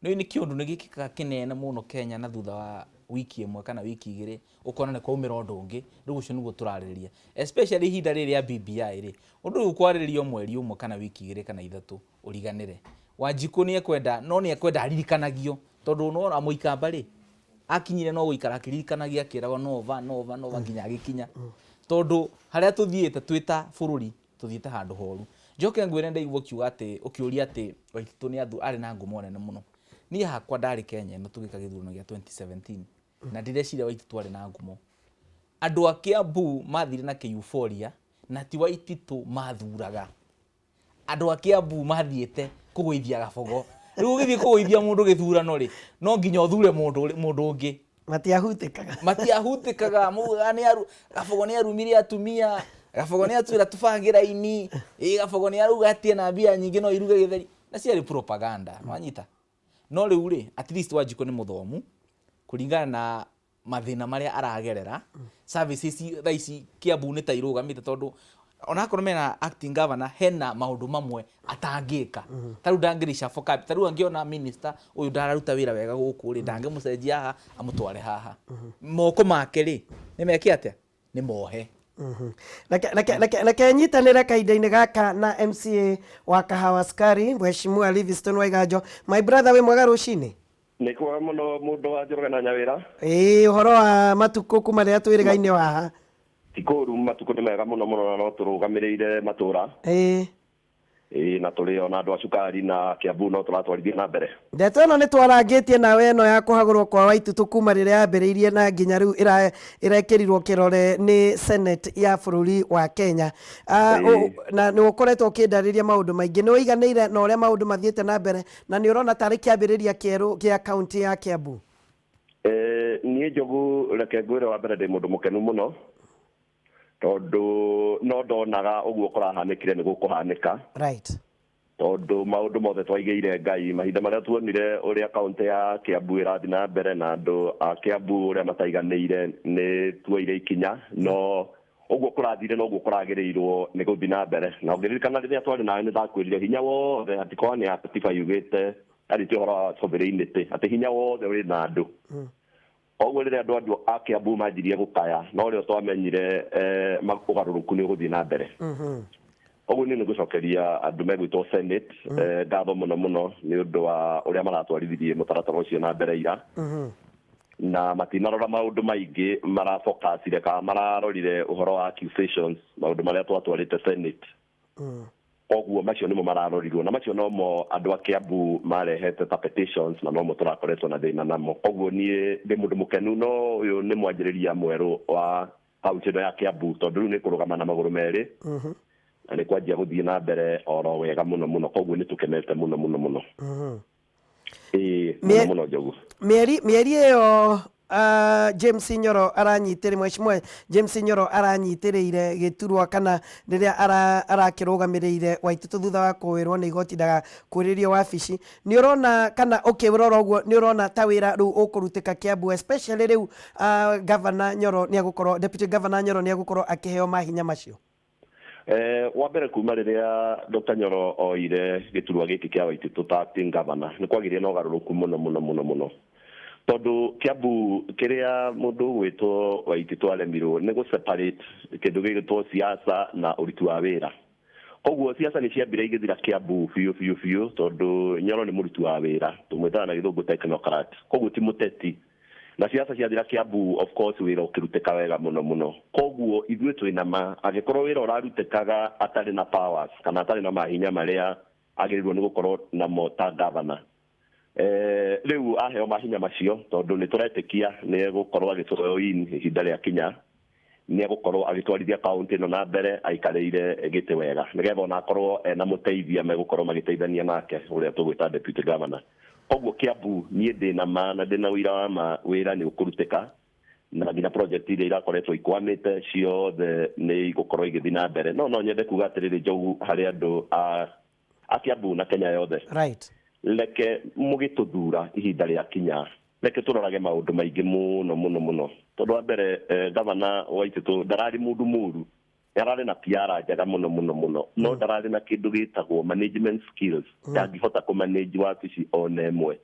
[SPEAKER 2] nĩ nĩ kĩũndũ nĩ gĩkĩkaga kĩnene mũno Kenya, na thutha wa wiki ĩmwe kana wiki 2 ũkona nĩ kwaumĩra ũndũ ũngĩ. Rĩu ũcio nĩguo tũrarĩrĩria, especially ihinda rĩrĩ rĩa BBI rĩ, ũndũ ũyũ kwarĩrĩrio mweri ũmwe kana wiki 2 kana 3 ũriganĩre. Wanjikũ nĩ ekwenda, no nĩ ekwenda aririkanagio, tondũ nĩwona Mũikamba rĩ, akinyire no gũikara akĩririkanagia akĩragwo nova nova nova nginya agĩkinya, tondũ harĩa tũthiĩte twĩ ta bũrũri tũthiĩte handũ horu. Njoke ngwĩre, ndaigua ũkiuga atĩ ũkĩũria atĩ Waititũ nĩ arĩ na ngumo nene mũno. Niĩ hakwa ndarĩ Kenya ĩno tũgĩka gĩthurano gĩa 2017 na ndireciria Waititũ arĩ na ngumo. Andũ a Kiambu mathire na kĩ-euphoria na ti Waititũ mathuraga. Andũ a Kiambu mathiĩte kũgũithia Gabogo. Rĩu ũgĩthiĩ kũgũithia mũndũ gĩthurano rĩ, no nginya ũthure mũndũ ũngĩ.
[SPEAKER 1] Matiahutĩkaga.
[SPEAKER 2] Matiahutĩkaga. Maugaga nĩ Gabogo nĩ arumire atumia, Gabogo nĩ atwĩra tũbange raini, ĩ Gabogo nĩ arauga atĩ ena mbia nyingĩ no iruge gĩtheri, na ciarĩ propaganda, wanyita? No rĩu rĩ, at least Wanjikũ nĩ mũthomu kũringana na mathĩna marĩa aragerera. Services thaa ici Kiambu nĩ ta irũgamĩte, tondũ onakorwo mena acting governor, hena maũndũ mamwe atangĩka. Ta rĩu ndangĩ reshuffle cabinet. Ta rĩu angĩona minister ũyũ ndararuta wĩra wega gũkũ rĩ, ndangĩmũcenjia haha amũtware haha. Moko make rĩ, nĩ meke atĩa? Nĩ mohe.
[SPEAKER 1] Reke nyitanĩre kahinda-inĩ gaka na MCA wa Kahawa Sukari, Mheshimiwa Livingstone Waiganjo. My brother, wĩ mwega rũcinĩ?
[SPEAKER 4] Nĩ kwega mũno, mũndũ wa Njoroge na Nyawĩra.
[SPEAKER 1] Ĩĩ, ũhoro wa matukũ kuma rĩrĩa twĩrĩgaine waha?
[SPEAKER 4] Ti kũũru, matukũ nĩ mega mũno mũno, na no tũrũgamĩrĩire matũra. Ĩĩ, na tũrĩ ona andũ a cukari na Kiambu no tũratwarithia na mbere.
[SPEAKER 1] Ndeto ĩno nĩ twarangĩtie nawe, ĩno ya kũhagũrwo kwa Waititũ kuma rĩrĩa yambĩrĩirie na nginya rĩu ĩrekĩrirwo kĩrore nĩ Senate ya bũrũri wa Kenya. Na nĩ ũkoretwo ũkĩndarĩria maũndũ maingĩ. Nĩ ũiganĩire na ũrĩa maũndũ mathiĩte na mbere, na nĩ ũrona tarĩ kĩambĩrĩria kĩerũ gĩa kaunti ya Kiambu?
[SPEAKER 4] Niĩ Njogu, reke ngwĩre, wa mbere ndĩ mũndũ mũkenu mũno, tondũ no ndonaga ũguo kũrahanĩkire nĩ gũkũhanĩka. Tondũ maũndũ mothe twaigĩire Ngai mahinda marĩa tuonire ũrĩa kaũntĩ ya Kiambu ĩrathiĩ na mbere na andũ a Kiambu ũrĩa mataiganĩire, nĩ tuoire ikinya, no ũguo kũrathire noguo kũragĩrĩirwo nĩ gũthiĩ na mbere. Na ũngĩririkana rĩrĩa twarĩ nawe, nĩ ndakwĩrire hinya wothe hatikorwo nĩ katiba yugĩte arĩtie ũhoro wa sovereignty, atĩ hinya wothe ũrĩ na andũ. Koguo rĩrĩa andũ a Kiambu manjirie gũkaya, no rĩo twamenyire ũgarũrũku nĩ ũgũthiĩ na mbere. Koguo niĩ nĩ ngũcokeria andũ megwĩtwo Senate ngatho mũno mũno nĩ ũndũ wa ũrĩa maratwarithirie mũtaratara ũcio na mbere ira, na matinarora maũndũ maingĩ, marafocusire kana mararorire ũhoro wa accusations, maũndũ marĩa twatwarĩte Senate. Koguo macio nĩmo mararorirwo, na macio nomo andũ a Kiambu marehete ta petitions, na nomo tũrakoretwo na thĩna namo. Koguo niĩ ndĩ mũndũ mũkenu, no ũyũ nĩ mwanjĩrĩria mwerũ wa kaunti ĩno ya Kiambu, tondũ rĩu nĩ kũrũgama na magũrũ merĩ na nĩ kwanjia gũthiĩ na mbere oro wega mũno mũno. Koguo nĩ tũkenete mũno mũno mũno, ĩĩ, mũno mũno, Njogu.
[SPEAKER 1] Mĩeri ĩyo James Nyoro aranyitĩrĩ, Mheshimiwa James Nyoro aranyitĩrĩire gĩturwa kana rĩrĩa arakĩrũgamĩrĩire Waititu thutha wa kũwĩrwo nĩ igoti ndagakuhĩrĩrie wabici, nĩ ũrona kana ũkĩrora ũguo nĩ ũrona ta wĩra rĩu ũkũrutĩka Kiambu, especially rĩu Governor Nyoro nĩ egũkorwo, Deputy Governor Nyoro nĩ egũkorwo akĩheo mahinya macio?
[SPEAKER 4] Wa mbere, kuma rĩrĩa Dr. Nyoro oire gĩturwa gĩkĩ kĩa Waititu ta acting governor, nĩ kwagĩire na ũgarũrũku mũno mũno mũno mũno, tondũ Kiambu kĩrĩa mũndũ ũgwĩtwo Waititu aremirwo nĩ gũ separate kĩndũ gĩgĩtwo siasa na ũruti wa wĩra. Koguo siasa nĩ ciambire igĩthira Kiambu biũ biũ biũ, tondũ Nyoro nĩ mũruti wa wĩra, tũmwĩtaga na gĩthũngũ technocrat, koguo ti mũteti, na siasa ciathira Kiambu, of course wĩra ũkĩrutĩka wega mũno mũno. Koguo ithuĩ twĩna ma angĩkorwo wĩra ũrarutĩkaga atarĩ na powers kana atarĩ na mahinya marĩa agĩrĩirwo nĩ gũkorwo namo ta governor, rĩu aheo mahinya macio, tondũ nĩ tũretĩkia nĩ egũkorwo agĩtwo in ihinda rĩa kinya, nĩ egũkorwo agĩtwarithia kaunti ĩno na mbere aikarĩire gĩtĩ wega, nĩgetha ona akorwo ena mũteithia megũkorwo magĩteithania nake, ũrĩa tũgwĩta deputy governor. Koguo Kiambu niĩ ndĩna ma na ndĩna ũira wa ma wĩra nĩ ũkũrutĩka, na nginya project iria irakoretwo ikwamĩte ciothe nĩ igũkorwo igĩthiĩ na mbere. No nyende kuga atĩrĩrĩ, Njogu, harĩ andũ a Kiambu na Kenya yothe, reke mũgĩtũthura ihinda rĩa kinya, reke tũrorage maũndũ maingĩ mũno mũno mũno, tondũ wa mbere, gavana Waititu ndararĩ mũndũ mũru, ararĩ na PR njega mũno mũno mũno, no ndararĩ na kĩndũ gĩtagwo management skills, ndangĩhota kũmanage wabici ona ĩmwe.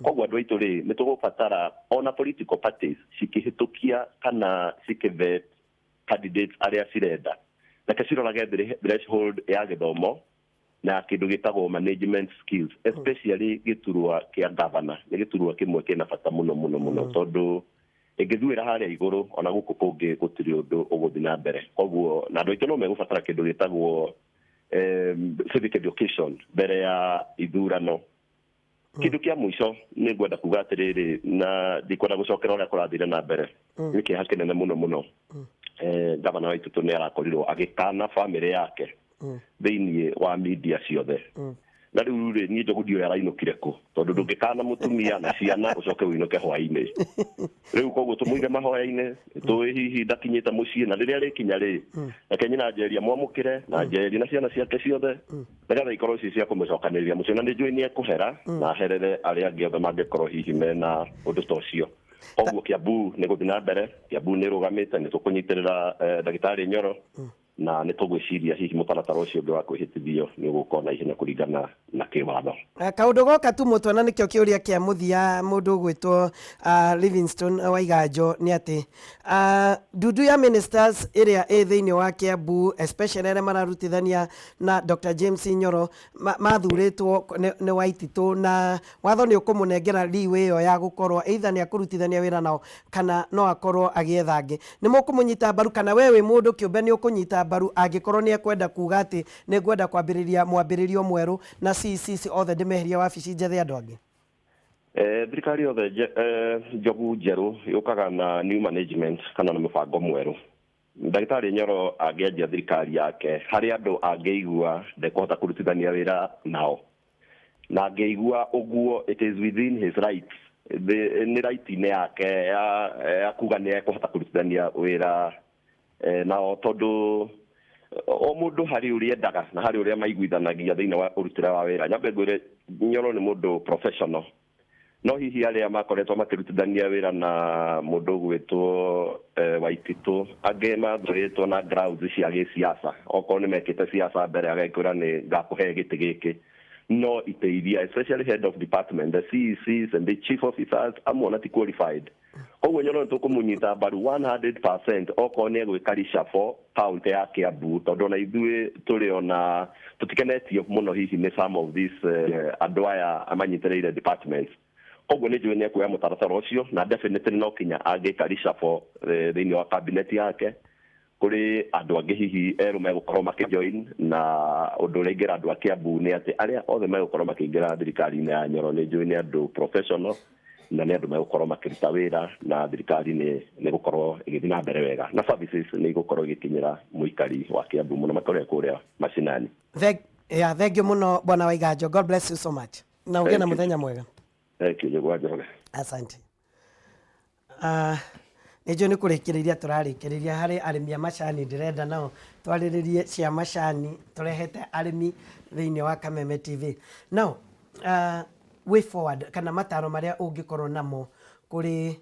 [SPEAKER 4] Koguo andũ aitũ rĩ, nĩ tũgũbatara ona political parties cikĩhĩtũkia kana cikĩvet candidates arĩa cirenda, reke cirorage threshold ya gĩthomo na kĩndũ gĩtagwo management skills, especially gĩturwa kĩa governor. Nĩ gĩturwa kĩmwe kĩna bata mũno mũno mũno, tondũ ĩngĩthuĩra harĩa igũrũ, ona gũkũ kũngĩ gũtirĩ ũndũ ũgũthiĩ na mbere. Koguo na andũ aitũ no megũbatara kĩndũ gĩtagwo civic education mbere ya ithurano. Kĩndũ kĩa mũico nĩ ngwenda kuga atĩrĩrĩ, na ndikwenda gũcokera ũrĩa kũrathire na mbere, nĩ kĩeha kĩnene mũno mũno. Gavana Waititu nĩ arakorirwo agĩkana bamĩrĩ yake thĩinĩ wa media ciothe, na rĩu rĩ, niĩ Njogu ndiũĩ arainũkire kũ, tondũ ndũngĩkana mũtumia na ciana ũcoke ũinũke hwainĩ rĩu. Koguo tũmũige mahoya-inĩ, tũĩ hihi ndakinyĩte mũciĩ, na rĩrĩa rĩkinya rĩ, reke nyina Njeria mwamũkĩre na Njeri na ciana ciake ciothe, nĩgetha ikorwo ci cia kũmũcokanĩrĩria mũciĩ, na nĩ njũĩ nĩ ekũhera na aherere arĩa angĩ othe mangĩkorwo hihi mena ũndũ ta ũcio. Koguo Kiambu nĩ gũthiĩ na mbere, Kiambu nĩ ĩrũgamĩte, nĩ tũkũnyitĩrĩra ndagĩtarĩ Nyoro, na nĩ tũgwĩciria hihi mũtaratara ũcio ũngĩ wa kwĩhĩtithio nĩ ũgũka na ihenya kũringana na kĩwatho.
[SPEAKER 1] Kaũndũ goka tu mũtwe, na nĩkĩo kĩũria kĩa mũthia, mũndũ ũgwĩtwo Livingstone Waiganjo, nĩ atĩ ndundu ya ministers ĩrĩa ĩ thĩinĩ wa Kiambu, especially arĩa mararutithania na Dr. James Nyoro, mathurĩtwo nĩ Waititu, na watho nĩ ũkũmũnengera leeway ĩyo ya gũkorwo either nĩ akũrutithania wĩra nao kana no akorwo agĩetha angĩ. Nĩ mũkũmũnyita mbaru, kana we wĩ mũndũ kĩũmbe nĩ ũkũnyita mbaru angĩkorwo nĩ ekwenda kuga atĩ nĩ ngwenda kwambĩrĩria mwambĩrĩrio mwerũ na CCC othe ndĩmeherie wabici, njethe andũ angĩ?
[SPEAKER 4] Thirikari yothe Njogu njerũ yũkaga na new management kana na mũbango mwerũ. Ndagĩtarĩ Nyoro angĩanjia thirikari yake harĩ andũ angĩigua ndekũhota kũrutithania wĩra nao, na angĩigua ũguo, it is within his rights. Nĩ right-inĩ yake ya kuga nĩ ekũhota kũrutithania wĩra nao, tondũ O mũndũ harĩ ũrĩa endaga na harĩ ũrĩa maiguithanagia thĩinĩ wa ũrutĩre wa wĩra. Nyambe ngwĩre Nyoro nĩ mũndũ professional, no hihi arĩa makoretwo makĩrutithania wĩra na mũndũ ũgwĩtwo Waititũ, angĩ mathurĩtwo na grounds cia gĩsiasa, okorwo nĩ mekĩte siasa mbere agekwĩra nĩ ngakũhe gĩtĩ gĩkĩ, no itĩ iria, especially head of department, the CECs and the chief officers, amwe ona ti qualified. Koguo Nyoro nĩ tũkũmũnyita mbaru 100% okorwo nĩ egwĩka reshuffle county ya Kiambu, tondũ ona ithuĩ tũrĩ ona tũtikenetio mũno hihi nĩ some of these andũ aya manyitĩrĩire departments. Koguo nĩ njũĩ nĩ ekuoya mũtaratara ũcio, na definitely no kinya angĩka reshuffle thĩinĩ wa cabinet yake, kũrĩ andũ angĩ hihi erũ megũkorwo makĩjoin. Na ũndũ ũrĩa ingĩra andũ a Kiambu nĩ atĩ arĩa othe megũkorwo makĩingĩra thirikari-inĩ ya Nyoro, nĩ njũĩ nĩ andũ professional na nĩ andũ megũkorwo makĩruta wĩra, na thirikari nĩ gũkorwo ĩgĩthiĩ na mbere wega, na services nĩ igũkorwo igĩkinyĩra mũikari wa Kiambu mũno makĩria kũrĩa macinani.
[SPEAKER 1] Yeah, thank you mũno, Bwana Waiganjo. God bless you so much na ũgĩe na
[SPEAKER 4] Thank you.
[SPEAKER 1] mũthenya mwega.
[SPEAKER 4] Thank you, Njũgũ wa Njoroge.
[SPEAKER 1] Asante. Nĩ njũĩ nĩ kũrĩkĩrĩria tũrarĩkĩrĩria harĩ arĩmi a macani. Ndĩrenda nao twarĩrĩrie cia macani, tũrehete arĩmi thĩinĩ wa Kameme TV. Now, way forward kana mataro marĩa ũngĩkorwo namo kũrĩ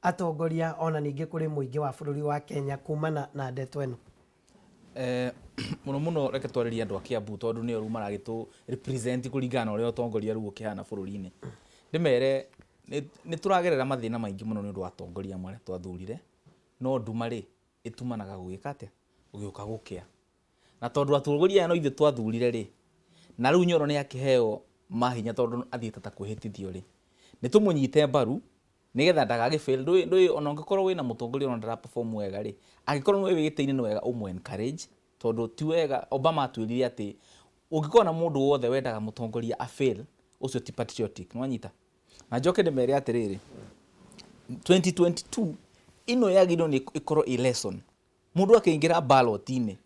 [SPEAKER 1] atongoria ona ningĩ kũrĩ mũingĩ wa bũrũri wa Kenya kumana na ndeto ĩno?
[SPEAKER 2] Mũno mũno reke twarĩrie andũ a Kiambu, tondũ nĩo rĩu maragĩtũ represent kũringana na ũrĩa ũtongoria rĩu ũkĩhana bũrũri-inĩ. Ndĩmere nĩ tũragerera mathĩna maingĩ mũno nĩ ũndũ wa atongoria amwe arĩa twathurire, no nduma rĩ ĩtumanaga gũgĩka atĩa? Gũgĩũka gũkĩa. Na tondũ atongoria aya no ithuĩ twathurire rĩ, na rĩu Nyoro nĩ akĩheo mahinya tondũ athiĩte ta kwĩhĩtithio rĩ, nĩ tũmũnyite mbaru nĩgetha ndagagĩ fail. Ndũĩ ona ũngĩkorwo wĩna mũtongoria ona ndara perform wega rĩ, angĩkorwo nĩwe wĩ gĩtĩ-inĩ, nĩ wega ũmũ encourage, tondũ ti wega. Obama atwĩrire atĩ ũngĩkorwo na mũndũ wothe wendaga mũtongoria a fail, ũcio ti patriotic. Nĩwanyita? Na njoke ndĩmere atĩrĩrĩ, 2022 ĩno yagĩrĩirwo nĩ ĩkorwo ĩ lesson. Mũndũ akĩingĩra ballot-inĩ,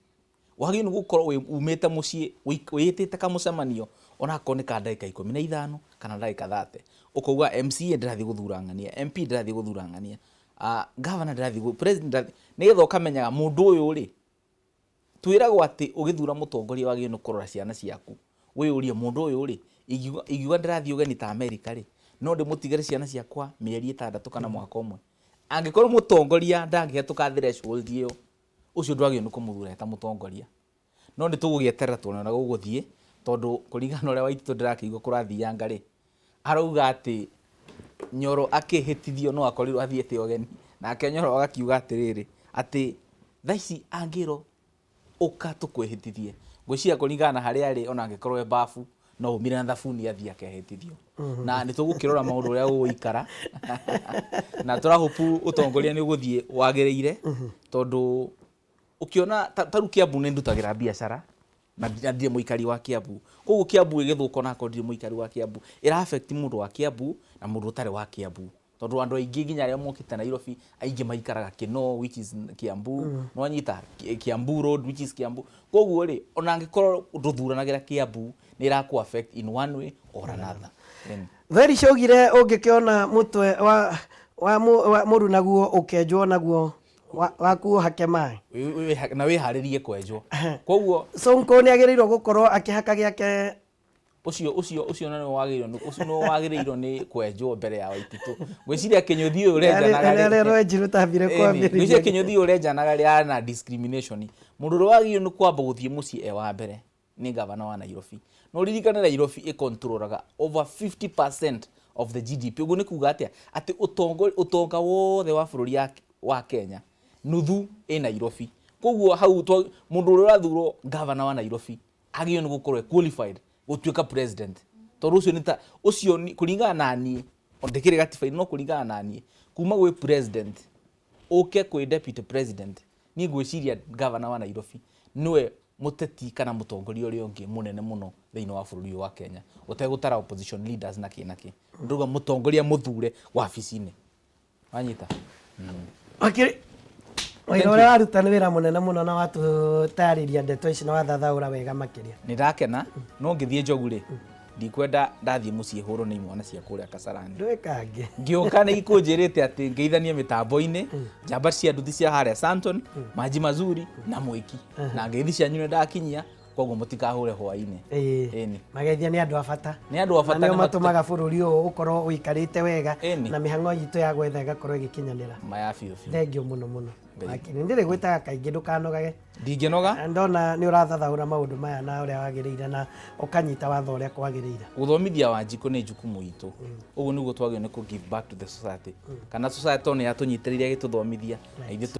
[SPEAKER 2] wagĩrĩirwo nĩ gũkorwo umĩte mũciĩ wĩtĩte kamũcemanio, onakorwo nĩ ka ndagĩka 15 kana ndagĩka 30, ũkauga MCA ndĩrathiĩ gũthura ng'ania, MP ndĩrathiĩ gũthura ng'ania, governor ndĩrathiĩ, president ndĩrathiĩ, nĩgetha ũkamenyaga mũndũ ũyũ rĩ. Twĩragwo atĩ ũgĩthura mũtongoria wagĩrĩirwo nĩ kũrora ciana ciaku, wĩyũrie, mũndũ ũyũ rĩ, ingiuga ndĩrathiĩ ũgeni ta America rĩ, no ndĩmũtigĩre ciana ciakwa mĩeri 6 kana mwaka ũmwe? Angĩkorwo mũtongoria ndangĩhetũka threshold ĩyo, ũcio ndwagĩrĩirwo nĩ kũmũthura eta mũtongoria. No nĩ tũgũgĩeterera tuone ũrĩa gũgũthiĩ, tondũ kũringana na ũrĩa Waititũ ndĩrakĩigua kũrathianga rĩ, arauga atĩ Nyoro akĩhĩtithio no akorirwo athiĩte ũgeni, nake Nyoro agakiuga atĩrĩrĩ, atĩ thaa ici angĩrwo ũka tũkwĩhĩtithie, ngwĩciria kũringana na harĩa arĩ, ona angĩkorwo e babu no umire na thabuni athiĩ akehĩtithio. Na nĩ tũgũkĩrora maũndũ ũrĩa gũgũikara, na tũrahopu ũtongoria nĩ ũgũthiĩ wagĩrĩire, tondũ ũkĩona ta rĩu Kiambu nĩ ndutagĩra biacara na ndirĩ mũikari wa Kiambu, koguo Kiambu ĩgĩthũka onakorwo ndirĩ mũikari wa Kiambu, ĩra affect mũndũ wa Kiambu na mũndũ ũtarĩ wa Kiambu, tondũ andũ aingĩ nginya arĩa mokĩte Nairobi aingĩ maikaraga Kinoo, which is Kiambu. Nĩwanyita? Kiambu Road, which is Kiambu. Koguo rĩ, ona angĩkorwo ndũthuranagĩra Kiambu, nĩ ĩrakũ affect in one way or another.
[SPEAKER 1] Theri ciaugire ũngĩkĩona mũtwe wa mũrunaguo ũkĩenjwo, naguo waku ũhake maĩ.
[SPEAKER 2] Na wĩharĩrie kwenjwo. Koguo
[SPEAKER 1] Sonko nĩ agĩrĩirwo gũkorwo akĩhaka gĩake.
[SPEAKER 2] Ũcio na nĩwe wagĩrĩirwo nĩ ũcio nĩwe wagĩrĩirwo nĩ kwenjwo mbere ya Waititũ. Ngwĩciria kĩnyũthi ũyũ ũrenjanaga rĩ,
[SPEAKER 1] Arĩa rwenji rũtambire
[SPEAKER 2] kwambĩrĩria. Ngwĩciria kĩnyũthi ũyũ ũrenjanaga rĩ, arĩ na discrimination. Mũndũ ũrĩa wagĩrĩirwo nĩ kwamba gũthiĩ mũciĩ e wa mbere nĩ gavana wa Nairobi. Na ũririkane Nairobi ĩcontrolaga over 50% of the GDP. Ũguo nĩ kuga atĩa? Atĩ ũtonga wothe wa bũrũri wa Kenya, nuthu ĩ Nairobi. Koguo hau mũndũ ũrĩa ũrathurwo gavana wa Nairobi agĩrĩirwo nĩ gũkorwo e qualified gũtuĩka president, tondũ ũcio nĩ ta ũcio kũringana na niĩ, ndĩkĩrĩ gatiba-inĩ, no kũringana na niĩ, kuma gwĩ president ũke kwĩ deputy president, niĩ ngwĩciria gavana wa Nairobi nĩwe mũteti kana mũtongoria ũrĩa ũngĩ mũnene mũno thĩinĩ wa bũrũri ũyũ wa Kenya, ũtegũtara opposition leaders na kĩ na kĩ. Ndauga mũtongoria mũthure wabici-inĩ. Wanyita?
[SPEAKER 1] Wakiri, wĩra ũrĩa waruta nĩ wĩra mũnene mũno, na watũtarĩria ndeto ici na wathathaũra wega makĩria.
[SPEAKER 2] Nĩ ndakena, no ngĩthiĩ Njogu rĩ, Ndikwenda ndathiĩ mũciĩ hũrwo nĩ imwana cia kũrĩa Kasarani.
[SPEAKER 1] Ndwĩkange.
[SPEAKER 2] Ngĩũka nĩ ikũnjĩrĩte atĩ ngeithanie mĩtambo-inĩ, njamba cia nduthi cia harĩa Santon, Maji Mazuri na Mwĩki, na ngeithi cianyu nĩ ndakinyia, koguo mũtikahũre hwaĩ-inĩ.
[SPEAKER 1] Ĩĩ.
[SPEAKER 2] Ĩni.
[SPEAKER 1] Mageithia nĩ andũ a bata.
[SPEAKER 2] Nĩ andũ a bata.
[SPEAKER 1] Na nĩo
[SPEAKER 2] nĩ
[SPEAKER 1] matũmaga bũrũri ũyũ ũkorwo ũikarĩte wega
[SPEAKER 2] Ĩni.
[SPEAKER 1] na mĩhang'o itũ ya gwetha ĩgakorwo ĩgĩkinyanĩra.
[SPEAKER 2] Maya biũ biũ.
[SPEAKER 1] Thengiũ mũno mũno.
[SPEAKER 2] Ngai.
[SPEAKER 1] Wakiri, ndĩrĩ gwĩtaga kaingĩ, ndũkanogage.
[SPEAKER 2] Ndingĩnoga.
[SPEAKER 1] Ndona nĩ ũrathathaũra maũndũ maya na ũrĩa wagĩrĩire na ũkanyita watho ũrĩa kwagĩrĩire.
[SPEAKER 2] Gũthomithia Wanjikũ nĩ jukumu itũ. Ũguo nĩguo twagĩrĩirwo nĩ kũ give back to the society, kana society nĩ yatũnyitĩrĩire ĩgĩtũthomithia na ithuĩ.